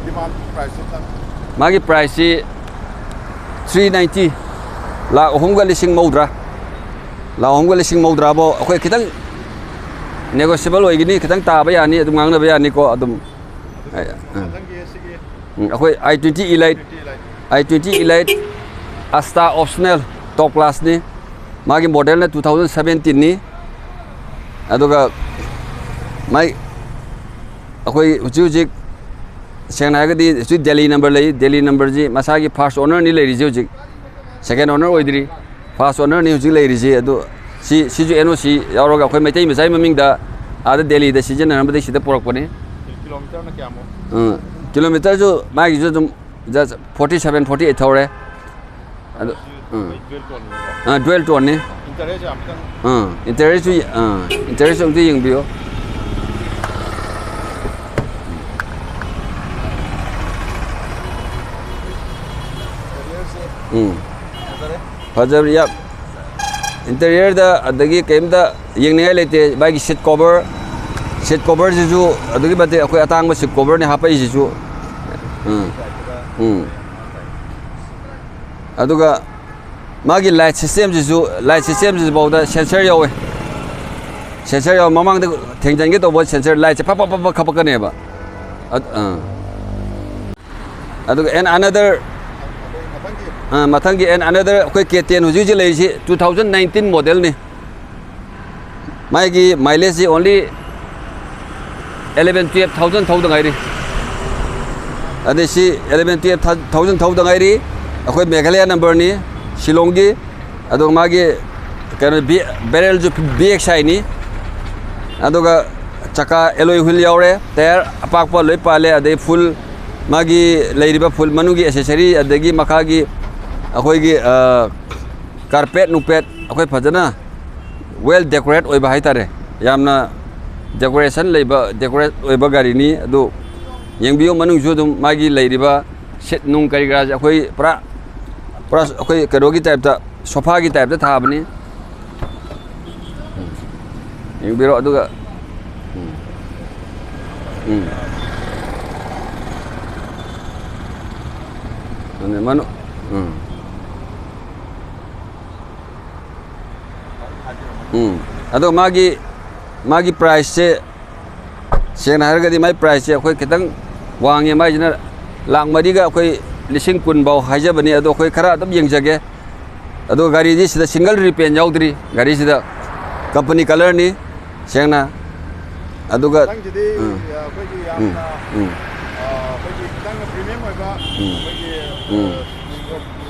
ꯗꯤꯃꯥꯟ ꯄ꯭ꯔꯥꯏꯁꯁꯦ ꯈꯤꯇꯪ꯫ ꯃꯥꯒꯤ ꯄ꯭ꯔꯥꯏꯁꯁꯤ ꯊ꯭ꯔꯤ ꯅꯥꯏꯟꯇꯤ, ꯂꯥꯛ ꯑꯍꯨꯝꯒ ꯂꯤꯁꯤꯡ ꯃꯧꯗ꯭ꯔꯥ, ꯂꯥꯛ ꯑꯍꯨꯝꯒ ꯂꯤꯁꯤꯡ ꯃꯧꯗ꯭ꯔꯥꯐꯧ ꯑꯩꯈꯣꯏ ꯈꯤꯇꯪ ꯅꯦꯒꯣꯁꯤꯌꯦꯕꯜ ꯑꯣꯏꯒꯅꯤ, ꯈꯤꯇꯪ ꯇꯥꯕ ꯌꯥꯅꯤ, ꯑꯗꯨꯝ ꯉꯥꯡꯅꯕ ꯌꯥꯅꯤꯀꯣ꯫ ꯑꯗꯨꯝ ꯑꯗꯨ ꯑꯦ, ꯑ꯫ ꯃꯊꯪꯒꯤ ꯁꯤꯒꯤ ꯎꯝ, ꯑꯩꯈꯣꯏ ꯑꯥꯏ ꯇ꯭ꯋꯦꯟꯇꯤ ꯏꯂꯥꯏꯠ, ꯇ꯭ꯋꯦꯟꯇꯤ ꯏꯂꯥꯏꯠ꯫ ꯑꯥꯏ ꯇ꯭ꯋꯦꯟꯇꯤ ꯏꯂꯥꯏꯠ ꯑꯁꯇꯥ ꯑꯣꯞꯁꯅꯦꯜ ꯇꯣꯞ ꯀ꯭ꯂꯥꯁꯅꯤ꯫ ꯃꯥꯒꯤ ꯃꯣꯗꯦꯜꯅ ꯇꯨ ꯊꯥꯎꯖꯟ ꯁꯕꯦꯟꯇꯤꯟꯅꯤ꯫ ꯑꯗꯨꯒ ꯃꯥꯏ, ꯑꯩꯈꯣꯏ ꯍꯧꯖꯤꯛ ꯍꯧꯖꯤꯛ ꯁꯦꯡꯅ ꯍꯥꯏꯔꯒꯗꯤ ꯍꯧꯖꯤꯛ ꯗꯦꯜꯂꯤ ꯅꯝꯕꯔ ꯂꯩ꯫ ꯗꯦꯜꯂꯤ ꯅꯝꯕꯔꯁꯤ ꯃꯁꯥꯒꯤ ꯐꯥꯔꯁ ꯑꯣꯅꯔꯅꯤ ꯂꯩꯔꯤꯁꯦ ꯍꯧꯖꯤꯛ, ꯁꯦꯀꯦꯟ ꯑꯣꯅꯔ ꯑꯣꯏꯗ꯭ꯔꯤ꯫ ꯐꯥꯔꯁ ꯑꯣꯅꯔꯅꯤ ꯍꯧꯖꯤꯛ ꯂꯩꯔꯤꯁꯤ꯫ ꯑꯗꯨ ꯁꯤ, ꯁꯤꯁꯨ ꯑꯦꯟ ꯑꯣ ꯁꯤ ꯌꯥꯎꯔꯒ ꯑꯩꯈꯣꯏ ꯃꯩꯇꯩ ꯃꯆꯥꯒꯤ ꯃꯃꯤꯡꯗ ꯑꯥꯗ ꯗꯦꯜꯂꯤꯗ ꯁꯤꯖꯤꯟꯅꯔꯝꯕꯗꯒꯤ ꯁꯤꯗ ꯄꯨꯔꯛꯄꯅꯤ꯫ ꯀꯤꯂꯣꯃꯤꯇꯔꯅ ꯀꯌꯥꯃꯨꯛ? ꯎꯝ, ꯀꯤꯂꯣꯃꯤꯇꯔꯁꯨ ꯃꯥꯒꯤꯁꯨ ꯑꯗꯨꯝ just forty seven, forty eight ꯊꯧꯔꯦ꯫ ꯑꯗꯨ, ꯎꯝ꯫ ꯗ꯭ꯌꯨꯑꯦꯜ ꯇꯣꯟꯅꯤꯀꯣ? ꯑꯥ, ꯗ꯭ꯌꯨꯑꯦꯜ ꯇꯣꯟꯅꯤ꯫ ꯏꯟꯇꯔꯦꯁ ꯌꯥꯝ ꯈꯤꯇꯪ꯫ ꯑꯥ, ꯏꯟꯇꯔꯦꯁꯁꯨ, ꯑꯥ, ꯏꯟꯇꯔꯦꯁꯁꯨ ꯑꯝꯇ ꯌꯦꯡꯕꯤꯌꯣ꯫ ꯏꯟꯇꯔꯤꯌꯔꯁꯦ ꯎꯝ꯫ ꯐꯖꯔꯦ꯫ ꯐꯖꯕ ꯌꯥꯝ, ꯏꯟꯇꯔꯤꯌꯔꯗ ꯑꯗꯒꯤ ꯀꯔꯤꯝꯇ ꯌꯦꯡꯅꯤꯡꯉꯥꯏ ꯂꯩꯇꯦ꯫ ꯃꯥꯒꯤ ꯁꯤꯠ ꯀꯣꯚꯔ, ꯁꯤꯠ ꯀꯣꯚꯔꯁꯤꯁꯨ ꯑꯗꯨꯛꯀꯤ ꯃꯇꯤꯛ ꯑꯩꯈꯣꯏ ꯑꯇꯥꯡꯕ ꯁꯤꯠ ꯀꯣꯚꯔꯅꯤ ꯍꯥꯞꯄꯛꯏꯁꯤꯁꯨ꯫ ꯎꯝ꯫ ꯎꯝ꯫ ꯑꯗꯨꯒ ꯃꯥꯒꯤ ꯂꯥꯏꯠ ꯁꯤꯁꯇꯦꯝꯁꯤꯁꯨ, ꯂꯥꯏꯠ ꯁꯤꯁꯇꯦꯝꯁꯤꯐꯥꯎꯗ ꯁꯦꯟꯁꯔ ꯌꯥꯎꯋꯦ꯫ Sensor ꯌꯥꯎ, ꯃꯃꯥꯡꯗ ꯊꯦꯡꯖꯤꯟꯒꯦ ꯇꯧꯕ sensor lightꯁꯦ ꯐꯠ ꯐꯠ ꯐꯠ ꯐꯠ ꯈꯞꯄꯛꯀꯅꯦꯕ꯫ ꯑꯠ-, ꯑꯥ꯫ ꯑꯗꯨꯒ and another, ꯑꯥ, ꯃꯊꯪꯒꯤ and another ꯑꯩꯈꯣꯏ K ten ꯍꯧꯖꯤꯛ ꯍꯧꯖꯤꯛ ꯂꯩꯔꯤꯁꯤ two thousand nineteen modelꯅꯤ꯫ ꯃꯥꯒꯤ mileageꯁꯤ only eleven twelve thousand ꯊꯧꯗ ꯉꯥꯏꯔꯤ꯫ ꯑꯗꯩ ꯁꯤ eleven twelve thousand ꯊꯧꯗ ꯉꯥꯏꯔꯤ꯫ ꯑꯩꯈꯣꯏ ꯃꯦꯘꯥꯂꯌꯥ numberꯅꯤ, ꯁꯤꯂꯣꯡꯒꯤ꯫ ꯑꯗꯨꯒ ꯃꯥꯒꯤ ꯀꯩꯅꯣ ꯕꯤ-, barrelꯁꯨ B X Iꯅꯤ꯫ ꯑꯗꯨꯒ ꯆꯀꯥ alloy wheel ꯌꯥꯎꯔꯦ, tyre ꯑꯄꯥꯛꯄ ꯂꯣꯏ ꯄꯥꯜꯂꯦ, ꯑꯗꯩ full ꯃꯥꯒꯤ ꯂꯩꯔꯤꯕ full ꯃꯅꯨꯡꯒꯤ accessory, ꯑꯗꯒꯤ ꯃꯈꯥꯒꯤ ꯑꯩꯈꯣꯏꯒꯤ, ꯑ, carpet ꯅꯨꯡꯄꯦꯠ ꯑꯩꯈꯣꯏ ꯐꯖꯅ well decorate ꯑꯣꯏꯕ ꯍꯥꯏꯇꯥꯔꯦ꯫ ꯌꯥꯝꯅ decoration ꯂꯩꯕ, decorate ꯑꯣꯏꯕ ꯒꯥꯔꯤꯅꯤ꯫ ꯑꯗꯨ ꯌꯦꯡꯕꯤꯌꯨ, ꯃꯅꯨꯡꯁꯨ ꯑꯗꯨꯝ ꯃꯥꯒꯤ ꯂꯩꯔꯤꯕ seat ꯅꯨꯡ ꯀꯔꯤ ꯀꯔꯥꯁꯦ ꯑꯩꯈꯣꯏ ꯄꯨꯔꯥ, ꯄꯨꯔꯥ ꯑꯩꯈꯣꯏ ꯀꯩꯅꯣꯒꯤ typeꯇ, sofaꯒꯤ typeꯇ ꯊꯥꯕꯅꯤ꯫ ꯎꯝ꯫ ꯌꯦꯡꯕꯤꯔꯣ, ꯑꯗꯨꯒ, ꯎꯝ꯫ ꯎꯝ꯫ ꯑꯗꯨꯅꯦ ꯃꯅꯨ-, ꯎꯝ꯫ ꯎꯝ꯫ ꯑꯗꯣ ꯃꯥꯒꯤ, ꯃꯥꯒꯤ priceꯁꯦ, ꯁꯦꯡꯅ ꯍꯥꯏꯔꯒꯗꯤ ꯃꯥꯒꯤ priceꯁꯦ ꯑꯩꯈꯣꯏ ꯈꯤꯇꯪ ꯋꯥꯡꯉꯦ꯫ ꯃꯥꯏꯁꯤꯅ ꯂꯥꯈ ꯃꯔꯤꯒ ꯑꯩꯈꯣꯏ ꯂꯤꯁꯤꯡ ꯀꯨꯟ ꯐꯥꯎ ꯍꯥꯏꯖꯕꯅꯤ꯫ ꯑꯗꯣ ꯑꯩꯈꯣꯏ ꯈꯔ ꯑꯗꯨꯝ ꯌꯦꯡꯖꯒꯦ꯫ ꯑꯗꯣ ꯒꯥꯔꯤꯗꯤ ꯁꯤꯗ single repaint ꯌꯥꯎꯗ꯭ꯔꯤ꯫ ꯒꯥꯔꯤꯁꯤꯗ company colourꯅꯤ, ꯁꯦꯡꯅ꯫ ꯑꯗꯨꯒ ꯃꯊꯪꯁꯤꯗꯤ, ꯎꯝ꯫ ꯑꯩꯈꯣꯏꯒꯤ ꯎꯝ꯫ ꯌꯥꯝꯅ, ꯎꯝ꯫ ꯑ, ꯑꯩꯈꯣꯏꯒꯤ ꯈꯤꯇꯪ premium ꯑꯣꯏꯕ, ꯎꯝ꯫ ꯑꯩꯈꯣꯏꯒꯤ, ꯎꯝ꯫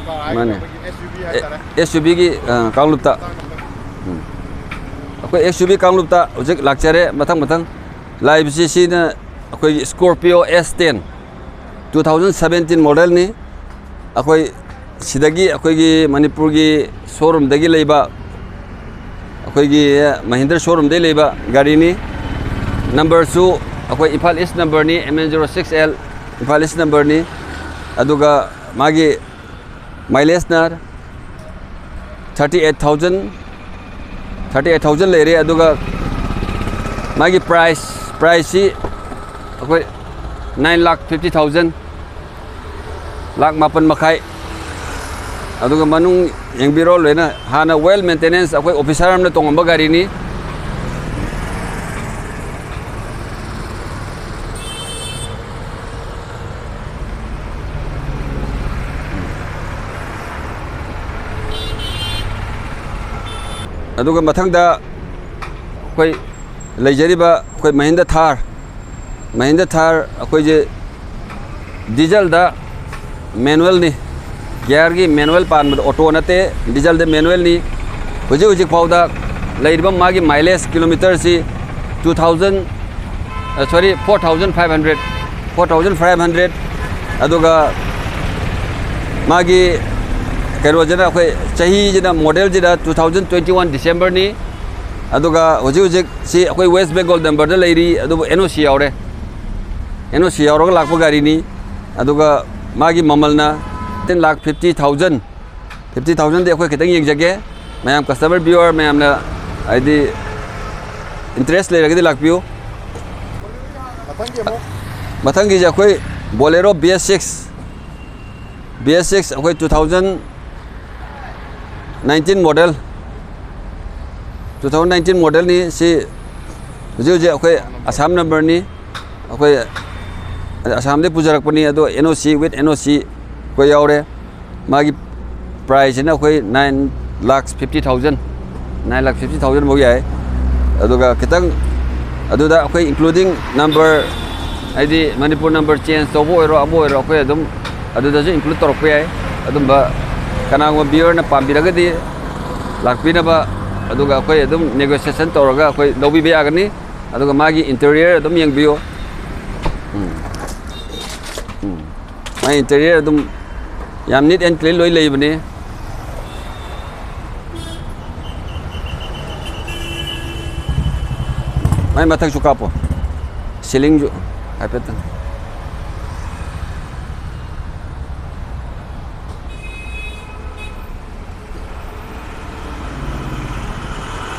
ꯑ, ꯃꯥꯅꯦ꯫ ꯑꯩꯈꯣꯏꯒꯤ SUV ꯑꯦ, ꯍꯥꯏꯇꯥꯔꯦ꯫ SUVꯒꯤ, ꯑ, ꯀꯥꯡꯂꯨꯞꯇ꯫ ꯎꯝ꯫ ꯑꯩꯈꯣꯏ SUV ꯀꯥꯡꯂꯨꯞꯇ ꯍꯧꯖꯤꯛ ꯂꯥꯛꯆꯔꯦ꯫ ꯃꯊꯪ ꯃꯊꯪ ꯂꯥꯛꯏꯕꯁꯤ ꯁꯤꯅ ꯑꯩꯈꯣꯏꯒꯤ Scorpio S ten, two thousand seventeen modelꯅꯤ꯫ ꯑꯩꯈꯣꯏ ꯁꯤꯗꯒꯤ, ꯑꯩꯈꯣꯏꯒꯤ ꯃꯅꯤꯄꯨꯔꯒꯤ showroomꯗꯒꯤ ꯂꯩꯕ, ꯑꯩꯈꯣꯏꯒꯤ Mahindra showroomꯗꯒꯤ ꯂꯩꯕ ꯒꯥꯔꯤꯅꯤ꯫ Numberꯁꯨ ꯑꯩꯈꯣꯏ Imphal East numberꯅꯤ, M N zero six L Imphal East numberꯅꯤ꯫ ꯑꯗꯨꯒ ꯃꯥꯒꯤ mileageꯅ thirty eight thousand, thirty eight thousand ꯂꯩꯔꯦ꯫ ꯑꯗꯨꯒ ꯃꯥꯒꯤ price, priceꯁꯤ ꯑꯩꯈꯣꯏ nine lakh fifty thousand, lakh ꯃꯥꯄꯟ ꯃꯈꯥꯏ꯫ ꯑꯗꯨꯒ ꯃꯅꯨꯡ ꯌꯦꯡꯕꯤꯔꯣ ꯂꯣꯏꯅ꯫ ꯍꯥꯟꯅ well maintenance ꯑꯩꯈꯣꯏ officer ꯑꯃꯅ ꯇꯣꯡꯉꯝꯕ ꯒꯥꯔꯤꯅꯤ꯫ ꯑꯗꯨꯒ ꯃꯊꯪꯗ ꯑꯩꯈꯣꯏ ꯂꯩꯖꯔꯤꯕ ꯑꯩꯈꯣꯏ ꯃꯍꯤꯟꯗ ꯊꯥꯔ, ꯃꯍꯤꯟꯗ ꯊꯥꯔ ꯑꯩꯈꯣꯏꯁꯦ ꯗꯤꯖꯜꯗ ꯃꯦꯅꯨꯋꯦꯜꯅꯤ, ꯒꯤꯌꯔꯒꯤ ꯃꯦꯅꯨꯋꯦꯜ ꯄꯥꯟꯕꯗ, ꯑꯣꯇꯣ ꯅꯠꯇꯦ, ꯗꯤꯖꯜꯗ ꯃꯦꯅꯨꯋꯦꯜꯅꯤ꯫ ꯍꯧꯖꯤꯛ ꯍꯧꯖꯤꯛ ꯐꯥꯎꯗ ꯂꯩꯔꯤꯕ ꯃꯥꯒꯤ ꯃꯥꯏꯂꯦꯖ ꯀꯤꯂꯣꯃꯤꯇꯔꯁꯤ two thousand, sorry, four thousand five hundred, four thousand five hundred꯫ ꯑꯗꯨꯒ ꯃꯥꯒꯤ ꯀꯩꯅꯣꯁꯤꯅ, ꯑꯩꯈꯣꯏ ꯆꯍꯤꯁꯤꯅ, ꯃꯣꯗꯦꯜꯁꯤꯅ two thousand twenty one Decemberꯅꯤ꯫ ꯑꯗꯨꯒ ꯍꯧꯖꯤꯛ ꯍꯧꯖꯤꯛ ꯁꯤ ꯑꯩꯈꯣꯏ ꯋꯦꯁ ꯕꯦꯡꯒꯣꯜ ꯅꯝꯕꯔꯗ ꯂꯩꯔꯤ, ꯑꯗꯨꯕꯨ ꯑꯦꯟ ꯑꯣ ꯁꯤ ꯌꯥꯎꯔꯦ, ꯑꯦꯟ ꯑꯣ ꯁꯤ ꯌꯥꯎꯔꯒ ꯂꯥꯛꯄ ꯒꯥꯔꯤꯅꯤ꯫ ꯑꯗꯨꯒ ꯃꯥꯒꯤ ꯃꯃꯜꯅ ten lakh fifty thousand, fifty thousandꯗꯤ ꯑꯩꯈꯣꯏ ꯈꯤꯇꯪ ꯌꯦꯡꯖꯒꯦ꯫ ꯃꯌꯥꯝ, ꯀꯁꯇꯃꯔ, ꯚ꯭ꯌꯨꯋꯔ ꯃꯌꯥꯝꯅ ꯍꯥꯏꯗꯤ ꯏꯟꯇꯔꯦꯁ ꯂꯩꯔꯒꯗꯤ ꯂꯥꯛꯄꯤꯌꯨ꯫ ꯃꯊꯪꯒꯤꯁꯦ ꯑꯩꯈꯣꯏ Bolero B S six, B S six ꯑꯩꯈꯣꯏ two thousand nineteen model, two thousand nineteen ꯃꯣꯗꯦꯜꯅꯤ꯫ ꯁꯤ ꯍꯧꯖꯤꯛ ꯍꯧꯖꯤꯛ ꯑꯩꯈꯣꯏ ꯑꯁꯥꯝ ꯅꯝꯕꯔꯅꯤ꯫ ꯑꯩꯈꯣꯏ ꯑꯁꯥꯝꯗꯒꯤ ꯄꯨꯖꯔꯛꯄꯅꯤ, ꯑꯗꯣ N O C, with N O C ꯑꯩꯈꯣꯏ ꯌꯥꯎꯔꯦ꯫ ꯃꯥꯒꯤ ꯄ꯭ꯔꯥꯏꯁꯁꯤꯅ ꯑꯩꯈꯣꯏ nine lakh fifty thousand, nine lakh fifty thousand ꯐꯥꯎ ꯌꯥꯏ꯫ ꯑꯗꯨꯒ ꯈꯤꯇꯪ ꯑꯗꯨꯗ ꯑꯩꯈꯣꯏ including number, ꯍꯥꯏꯗꯤ ꯃꯅꯤꯄꯨꯔ ꯅꯝꯕꯔ ꯆꯦꯟꯖ ꯇꯧꯕ ꯑꯣꯏꯔꯣ, ꯑꯃ ꯑꯣꯏꯔꯣ, ꯑꯩꯈꯣꯏ ꯑꯗꯨꯝ ꯑꯗꯨꯗꯁꯨ include ꯇꯧꯔꯛꯄ ꯌꯥꯏ꯫ ꯑꯗꯨꯝꯕ ꯀꯅꯥꯒꯨꯝꯕ ꯚ꯭ꯌꯨꯋꯔꯅ ꯄꯥꯝꯕꯤꯔꯒꯗꯤ ꯂꯥꯛꯄꯤꯅꯕ꯫ ꯑꯗꯨꯒ ꯑꯩꯈꯣꯏ ꯑꯗꯨꯝ negotiation ꯇꯧꯔꯒ ꯑꯩꯈꯣꯏ ꯂꯧꯕꯤꯕ ꯌꯥꯒꯅꯤ꯫ ꯑꯗꯨꯒ ꯃꯥꯒꯤ interior ꯑꯗꯨꯝ ꯌꯦꯡꯕꯤꯌꯨ꯫ ꯎꯝ꯫ ꯎꯝ꯫ ꯃꯥꯒꯤ interior ꯑꯗꯨꯝ ꯌꯥꯝ neat and clean ꯂꯣꯏ ꯂꯩꯕꯅꯤ꯫ ꯃꯥꯏ ꯃꯊꯛꯁꯨ ꯀꯥꯞꯄꯣ꯫ Ceilingꯁꯨ ꯍꯥꯏꯐꯦꯠꯇꯪ꯫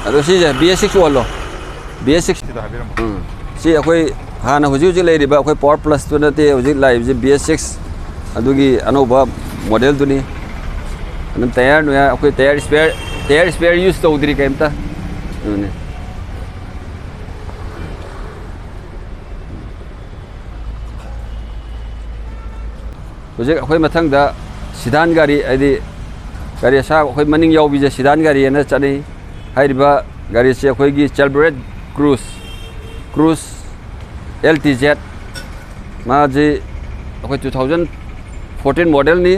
ꯑꯗꯣ ꯁꯤꯁꯦ B S six ꯑꯣꯜꯂꯣ꯫ B S six꯫ ꯁꯤꯗ ꯍꯥꯏꯕꯤꯔꯝꯃꯣ꯫ ꯎꯝ꯫ ꯁꯤ ꯑꯩꯈꯣꯏ ꯍꯥꯟꯅ ꯍꯧꯖꯤꯛ ꯍꯧꯖꯤꯛ ꯂꯩꯔꯤꯕ ꯑꯩꯈꯣꯏ Power Plusꯇꯨ ꯅꯠꯇꯦ, ꯍꯧꯖꯤꯛ ꯂꯥꯛꯏꯕꯁꯤ B S six, ꯑꯗꯨꯒꯤ ꯑꯅꯧꯕ ꯃꯣꯗꯦꯜꯗꯨꯅꯤ꯫ ꯑꯗꯨꯝ ꯇꯌꯥꯔ ꯅꯨꯌꯥꯔ, ꯑꯩꯈꯣꯏ tyre spare, tyre spare use ꯇꯧꯗ꯭ꯔꯤ ꯀꯩꯝꯇ꯫ ꯑꯗꯨꯅꯤ꯫ ꯍꯧꯖꯤꯛ ꯑꯩꯈꯣꯏ ꯃꯊꯪꯗ ꯁꯤꯗꯥꯟ ꯒꯥꯔꯤ, ꯍꯥꯏꯗꯤ ꯒꯥꯔꯤ ꯑꯁꯥꯡ ꯑꯩꯈꯣꯏ ꯃꯅꯤꯡ ꯌꯥꯎꯕꯤꯁꯦ ꯁꯤꯗꯥꯟ ꯒꯥꯔꯤ ꯍꯥꯏꯅ ꯆꯠꯅꯩ꯫ ꯍꯥꯏꯔꯤꯕ ꯒꯥꯔꯤꯁꯤ ꯑꯩꯈꯣꯏꯒꯤ Chevrolet Cruze, Cruze L T Z, ꯃꯥꯁꯤ ꯑꯩꯈꯣꯏ two thousand fourteen modelꯅꯤ꯫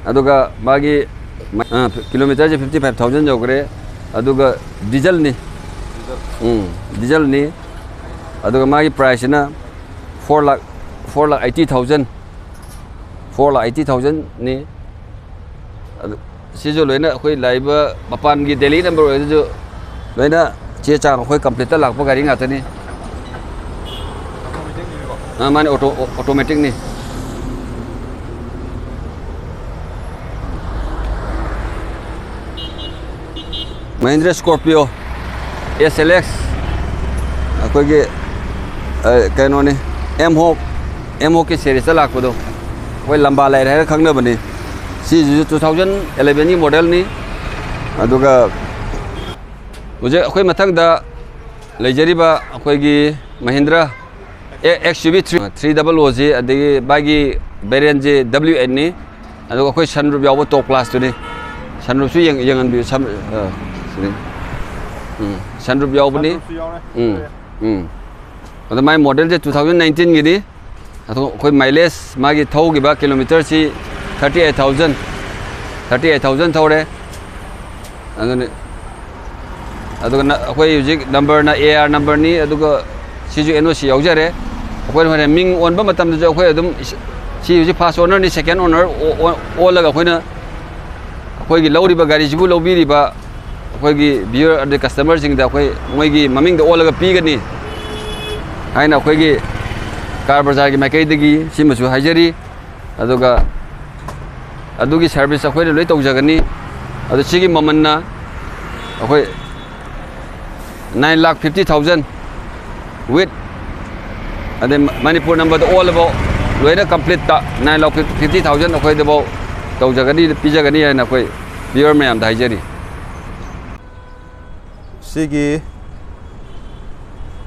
ꯑꯗꯨꯒ ꯃꯥꯒꯤ, ꯑ, ꯀꯤꯂꯣꯃꯤꯇꯔꯁꯦ fifty five thousand ꯌꯧꯈ꯭ꯔꯦ꯫ ꯑꯗꯨꯒ dieselꯅꯤ꯫ ꯎꯝ, dieselꯅꯤ꯫ ꯑꯗꯨꯒ ꯃꯥꯒꯤ priceꯁꯤꯅ four lakh, four lakh eighty thousand, four lakh eighty thousandꯅꯤ꯫ ꯑꯗꯨ ꯁꯤꯁꯨ ꯂꯣꯏꯅ ꯑꯩꯈꯣꯏ ꯂꯥꯛꯏꯕ ꯃꯄꯥꯟꯒꯤ Delhi number ꯑꯣꯏꯔꯁꯨ ꯂꯣꯏꯅ ꯆꯦ ꯆꯥꯡ ꯑꯩꯈꯣꯏ completeꯇ ꯂꯥꯛꯄ ꯒꯥꯔꯤ ꯉꯥꯛꯇꯅꯤ꯫ ꯑꯥ, ꯃꯥꯅꯤ, auto, automaticꯅꯤ꯫ Mahindra Scorpio S L X, ꯑꯩꯈꯣꯏꯒꯤ, ꯑ, ꯀꯩꯅꯣꯅꯤ, M-Hawk, M-Hawkꯀꯤ seriesꯇ ꯂꯥꯛꯄꯗꯣ, ꯑꯩꯈꯣꯏ ꯂꯝꯕꯥ ꯂꯩꯔ ꯍꯥꯏꯔ ꯈꯪꯅꯕꯅꯤ꯫ ꯁꯤꯁꯤꯁꯨ two thousand elevenꯒꯤ modelꯅꯤ꯫ ꯑꯗꯨꯒ ꯍꯧꯖꯤꯛ ꯑꯩꯈꯣꯏ ꯃꯊꯪꯗ ꯂꯩꯖꯔꯤꯕ ꯑꯩꯈꯣꯏꯒꯤ Mahindra ꯑꯦ, X U V three, three double O ꯁꯤ, ꯑꯗꯒꯤ ꯃꯥꯒꯤ variantꯁꯤ W eightꯅꯤ꯫ ꯑꯗꯨꯒ ꯑꯩꯈꯣꯏ sunroof ꯌꯥꯎꯕ top classꯇꯨꯅꯤ꯫ Sunroofꯁꯨ ꯌꯦꯡ-, ꯌꯦꯡꯍꯟꯕꯤꯌꯨ꯫ Sun-, ꯑ, ꯁꯤꯅꯤ꯫ ꯎꯝ, sunroof ꯌꯥꯎꯕꯅꯤ꯫ Sunroofꯁꯨ ꯌꯥꯎꯔꯦ꯫ ꯎꯝ, ꯎꯝ꯫ ꯑꯗꯣ ꯃꯥꯏ modelꯁꯦ two thousand nineteenꯒꯤꯅꯤ꯫ ꯑꯗꯣ ꯑꯩꯈꯣꯏ mileage, ꯃꯥꯒꯤ ꯊꯧꯈꯤꯕ kilometerꯁꯤ thirty eight thousand, thirty eight thousand ꯊꯧꯔꯦ꯫ ꯑꯗꯨꯅꯤ꯫ ꯑꯗꯨꯒ ꯅ-, ꯑꯩꯈꯣꯏ ꯍꯧꯖꯤꯛ numberꯅ A R numberꯅꯤ, ꯑꯗꯨꯒ ꯁꯤꯁꯨ N O C ꯌꯥꯎꯖꯔꯦ꯫ ꯑꯩꯈꯣꯏꯅ ꯍꯣꯔꯦꯟ ꯃꯤꯡ ꯑꯣꯟꯕ ꯃꯇꯝꯗꯁꯨ ꯑꯩꯈꯣꯏ ꯑꯗꯨꯝ ꯏꯁ-, ꯁꯤ ꯍꯧꯖꯤꯛ first ownerꯅꯤ, second owner ꯑꯣ-, ꯑꯣ-, ꯑꯣꯜꯂꯒ ꯑꯩꯈꯣꯏꯅ ꯑꯩꯈꯣꯏꯒꯤ ꯂꯧꯔꯤꯕ ꯒꯥꯔꯤꯁꯤꯕꯨ ꯂꯧꯕꯤꯔꯤꯕ ꯑꯩꯈꯣꯏꯒꯤ viewer ꯑꯗꯩ customerꯁꯤꯡꯗ ꯑꯩꯈꯣꯏ ꯃꯣꯏꯒꯤ ꯃꯃꯤꯡꯗ ꯑꯣꯜꯂꯒ ꯄꯤꯒꯅꯤ ꯍꯥꯏꯅ ꯑꯩꯈꯣꯏꯒꯤ ꯀꯥꯔ ꯕꯖꯥꯔꯒꯤ ꯃꯥꯏꯀꯩꯗꯒꯤ ꯁꯤꯃꯁꯨ ꯍꯥꯏꯖꯔꯤ꯫ ꯑꯗꯨꯒ ꯑꯗꯨꯒꯤ service ꯑꯩꯈꯣꯏꯅ ꯂꯣꯏ ꯇꯧꯖꯒꯅꯤ꯫ ꯑꯗꯨ ꯁꯤꯒꯤ ꯃꯃꯜꯅ ꯑꯩꯈꯣꯏ nine lakh fifty thousand with, ꯑꯗꯩ ꯃꯅꯤꯄꯨꯔ numberꯗ ꯑꯣꯜꯂꯕ ꯂꯣꯏꯅ completeꯇ nine lakh fifty thousand ꯑꯩꯈꯣꯏꯗꯐꯥꯎ ꯇꯧꯖꯒꯅꯤ, ꯄꯤꯖꯒꯅꯤ ꯍꯥꯏꯅ ꯑꯩꯈꯣꯏ viewer ꯃꯌꯥꯝꯗ ꯍꯥꯏꯖꯔꯤ꯫ ꯁꯤꯒꯤ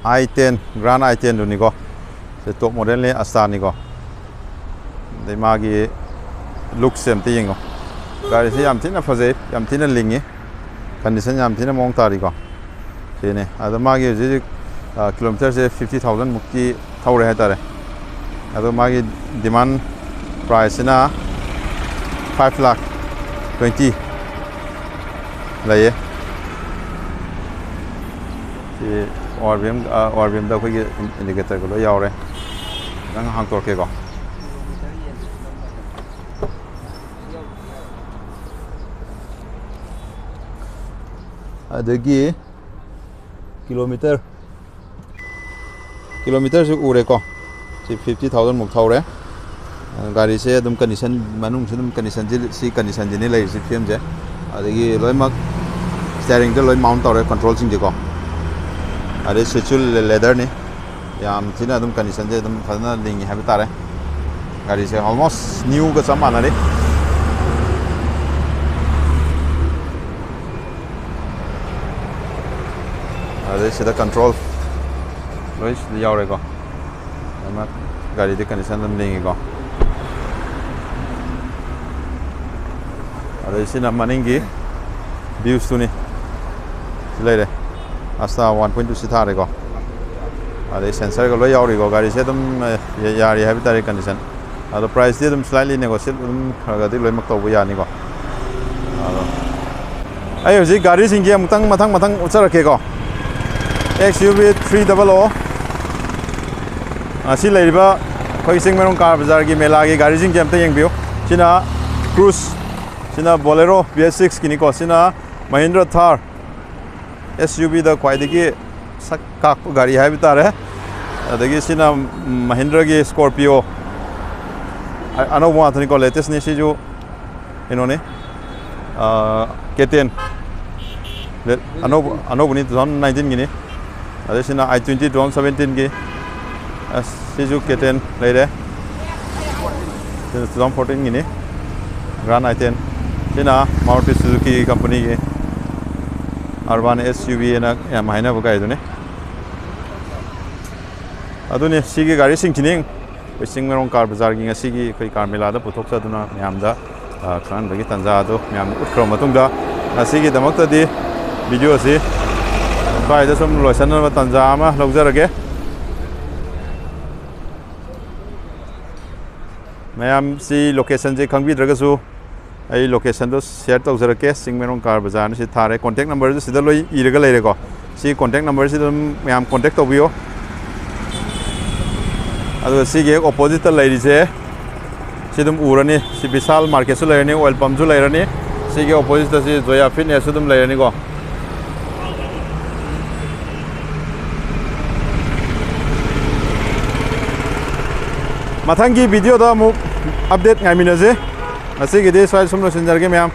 i ten, Grand i tenꯗꯨꯅꯤꯀꯣ꯫ ꯁꯤ top modelꯅꯤ, Astaꯅꯤꯀꯣ꯫ ꯑꯗꯩ ꯃꯥꯒꯤ lookꯁꯦ ꯑꯝꯇ ꯌꯦꯡꯉꯣ꯫ ꯒꯥꯔꯤꯁꯤ ꯌꯥꯝ ꯊꯤꯅ ꯐꯖꯩ, ꯌꯥꯝ ꯊꯤꯅ ꯂꯤꯡꯉꯤ꯫ ꯀꯟꯗꯤꯁꯟ ꯌꯥꯝ ꯊꯤꯅ ꯃꯑꯣꯡ ꯇꯥꯔꯤꯀꯣ꯫ ꯁꯤꯅꯤ꯫ ꯑꯗꯣ ꯃꯥꯒꯤ ꯍꯧꯖꯤꯛ ꯍꯧꯖꯤꯛ, ꯑ, ꯀꯤꯂꯣꯃꯤꯇꯔꯁꯦ fifty thousand ꯃꯨꯛꯇꯤ ꯊꯧꯔꯦ ꯍꯥꯏꯇꯥꯔꯦ꯫ ꯑꯗꯣ ꯃꯥꯒꯤ demand priceꯁꯤꯅ five lakh twenty ꯂꯩꯌꯦ꯫ ꯁꯤ ꯑꯣ ꯑꯥꯔ ꯕꯤ ꯑꯦꯝ, ꯑ, ꯑꯣ ꯑꯥꯔ ꯕꯤ ꯑꯦꯝꯗ ꯑꯩꯈꯣꯏꯒꯤ indicatorꯒ ꯂꯣꯏ ꯌꯥꯎꯔꯦ꯫ ꯈꯤꯇꯪ ꯍꯥꯡꯇꯣꯛꯀꯦꯀꯣ꯫ ꯑꯗꯒꯤ ꯀꯤꯂꯣꯃꯤꯇꯔ, ꯀꯤꯂꯣꯃꯤꯇꯔꯁꯨ ꯎꯔꯦꯀꯣ꯫ ꯁꯤ fifty thousand ꯃꯨꯛ ꯊꯧꯔꯦ꯫ ꯒꯥꯔꯤꯁꯦ ꯑꯗꯨꯝ condition, ꯃꯅꯨꯡꯁꯨ ꯑꯗꯨꯝ conditionꯁꯤ, ꯁꯤ conditionꯁꯤꯅꯤ ꯂꯩꯔꯤꯁꯤ, ꯐꯤꯕꯝꯁꯦ꯫ ꯑꯗꯒꯤ ꯂꯣꯏꯅꯃꯛ steeringꯗ ꯂꯣꯏ mount ꯇꯧꯔꯦ, controlꯁꯤꯡꯁꯦꯀꯣ꯫ ꯑꯗꯩ seatꯁꯨ leatherꯅꯤ꯫ ꯌꯥꯝ ꯊꯤꯅ ꯑꯗꯨꯝ conditionꯁꯦ ꯑꯗꯨꯝ ꯐꯖꯅ ꯂꯤꯡꯉꯤ ꯍꯥꯏꯕ ꯇꯥꯔꯦ꯫ ꯒꯥꯔꯤꯁꯦ almost newꯒ ꯆꯞ ꯃꯥꯟꯅꯔꯤ꯫ ꯑꯗꯩ ꯁꯤꯗ control ꯂꯣꯏ ꯁꯤꯗ ꯌꯥꯎꯔꯦꯀꯣ꯫ ꯑꯗꯨꯅ ꯒꯥꯔꯤꯗꯤ condition ꯑꯗꯨꯝ ꯂꯤꯡꯉꯤꯀꯣ꯫ ꯑꯗꯩ ꯁꯤꯅ ꯃꯅꯤꯡꯒꯤ viewsꯇꯨꯅꯤ꯫ ꯁꯤ ꯂꯩꯔꯦ꯫ Astra one point two ꯁꯤ ꯊꯥꯔꯦꯀꯣ꯫ ꯑꯗꯩ sensorꯒ ꯂꯣꯏ ꯌꯥꯎꯔꯤꯀꯣ꯫ ꯒꯥꯔꯤꯁꯦ ꯑꯗꯨꯝ, ꯑ, ꯌꯥꯔꯤ ꯍꯥꯏꯕ ꯇꯥꯔꯦ condition꯫ ꯑꯗꯣ priceꯇꯤ ꯑꯗꯨꯝ slightly negotiate ꯑꯗꯨꯝ ꯈꯔ ꯈꯔꯗꯤ ꯂꯣꯏꯅꯃꯛ ꯇꯧꯕ ꯌꯥꯅꯤꯀꯣ꯫ ꯑꯗꯣ ꯑꯩ ꯍꯧꯖꯤꯛ ꯒꯥꯔꯤꯁꯤꯡꯁꯦ ꯑꯃꯨꯛꯇꯪ ꯃꯊꯪ ꯃꯊꯪ ꯎꯠꯆꯔꯛꯀꯦꯀꯣ꯫ X U V three double O꯫ ꯑꯁꯤ ꯂꯩꯔꯤꯕ ꯑꯩꯈꯣꯏ ꯆꯤꯡꯃꯩꯔꯣꯡ ꯀꯥꯔ ꯕꯖꯥꯔꯒꯤ ꯃꯦꯂꯥꯒꯤ ꯒꯥꯔꯤꯁꯤꯡꯁꯦ ꯑꯝꯇ ꯌꯦꯡꯕꯤꯌꯨ꯫ ꯁꯤꯅ Cruz, ꯁꯤꯅ Bolero B S sixꯀꯤꯅꯤꯀꯣ꯫ ꯁꯤꯅ Mahindra Thar, S U Vꯗ ꯈ꯭ꯋꯥꯏꯗꯒꯤ ꯁꯛ ꯀꯥꯛꯄ ꯒꯥꯔꯤ ꯍꯥꯏꯕ ꯇꯥꯔꯦ꯫ ꯑꯗꯒꯤ ꯁꯤꯅ Mahindraꯒꯤ Scorpio, ꯑ-, ꯑꯅꯧꯕ ꯉꯥꯛꯇꯅꯤꯀꯣ, latestꯅꯤ꯫ ꯁꯤꯁꯨ ꯀꯩꯅꯣꯅꯤ, ꯑꯥ, K ten꯫ ꯂꯦ-, ꯑꯅꯧꯕ, ꯑꯅꯧꯕꯅꯤ, two thousand nineteenꯒꯤꯅꯤ꯫ ꯑꯗꯩ ꯁꯤꯅ I twenty two thousand seventeenꯒꯤ꯫ ꯑꯁ, ꯁꯤꯁꯨ K ten ꯂꯩꯔꯦ꯫ ꯁꯤꯅ two thousand fourteenꯒꯤꯅꯤ, Grand I ten꯫ ꯁꯤꯅ Maruti Suzuki companyꯒꯤ Urban S U V ꯍꯥꯏꯅ ꯌꯥꯝ ꯍꯥꯏꯅꯕ ꯒꯥꯔꯤꯗꯨꯅꯤ꯫ ꯑꯗꯨꯅꯤ, ꯁꯤꯒꯤ ꯒꯥꯔꯤꯁꯤꯡꯁꯤꯅꯤ ꯑꯩꯈꯣꯏ ꯆꯤꯡꯃꯩꯔꯣꯡ ꯀꯥꯔ ꯕꯖꯥꯔꯒꯤ ꯉꯁꯤꯒꯤ ꯑꯩꯈꯣꯏ ꯀꯥꯔ ꯃꯦꯂꯥꯗ ꯄꯨꯊꯣꯛꯆꯗꯨꯅ ꯃꯌꯥꯝꯗ, ꯑ, ꯈꯪꯍꯟꯕꯒꯤ ꯇꯥꯟꯖꯥ ꯑꯗꯨ ꯃꯌꯥꯝꯗ ꯎꯠꯈ꯭ꯔꯕ ꯃꯇꯨꯡꯗ, ꯉꯁꯤꯒꯤꯗꯃꯛꯇꯗꯤ ꯚꯤꯗꯤꯑꯣꯁꯤ ꯁ꯭ꯋꯥꯏꯗ ꯁꯨꯝ ꯂꯣꯏꯁꯤꯟꯅꯕ ꯇꯥꯟꯖꯥ ꯑꯃ ꯂꯧꯖꯔꯒꯦ꯫ ꯃꯌꯥꯝ ꯁꯤ ꯂꯣꯀꯦꯁꯟꯁꯦ ꯈꯪꯕꯤꯗ꯭ꯔꯒꯁꯨ ꯑꯩ ꯂꯣꯀꯦꯁꯟꯗꯣ ꯁꯤꯌꯔ ꯇꯧꯖꯔꯛꯀꯦ꯫ ꯆꯤꯡꯃꯩꯔꯣꯡ ꯀꯥꯔ ꯕꯖꯥꯔꯅ ꯁꯤ ꯊꯥꯔꯦ꯫ ꯀꯣꯟꯇꯦꯛ ꯅꯝꯕꯔꯁꯨ ꯁꯤꯗ ꯂꯣꯏ ꯏꯔꯒ ꯂꯩꯔꯦꯀꯣ꯫ ꯁꯤ ꯀꯣꯟꯇꯦꯛ ꯅꯝꯕꯔꯁꯤꯗ ꯑꯗꯨꯝ ꯃꯌꯥꯝ ꯀꯣꯟꯇꯦꯛ ꯇꯧꯕꯤꯌꯣ꯫ ꯑꯗꯨꯒ ꯁꯤꯒꯤ ꯍꯦꯛ ꯑꯣꯄꯣꯖꯤꯠꯇ ꯂꯩꯔꯤꯁꯦ ꯁꯤ ꯑꯗꯨꯝ ꯎꯔꯅꯤ꯫ ꯁꯤ ꯕꯤꯁꯥꯜ ꯃꯥꯔꯀꯦꯠꯁꯨ ꯂꯩꯔꯅꯤ, ꯑꯣꯏꯜ ꯄꯝꯁꯨ ꯂꯩꯔꯅꯤ꯫ ꯁꯤꯒꯤ ꯑꯣꯄꯣꯖꯤꯠꯇ ꯁꯤ ꯖꯣꯌꯥ ꯐꯤꯠꯅꯦꯁꯁꯨ ꯑꯗꯨꯝ ꯂꯩꯔꯅꯤꯀꯣ꯫ ꯃꯊꯪꯒꯤ ꯚꯤꯗꯤꯑꯣꯗ ꯑꯃꯨꯛ ꯑꯞꯗꯦꯠ ꯉꯥꯏꯃꯤꯟꯅꯁꯤ꯫ ꯉꯁꯤꯒꯤꯗꯤ ꯁ꯭ꯋꯥꯏ ꯁꯨꯝ ꯂꯣꯏꯁꯤꯟꯖꯔꯒꯦ ꯃꯌꯥꯝ꯫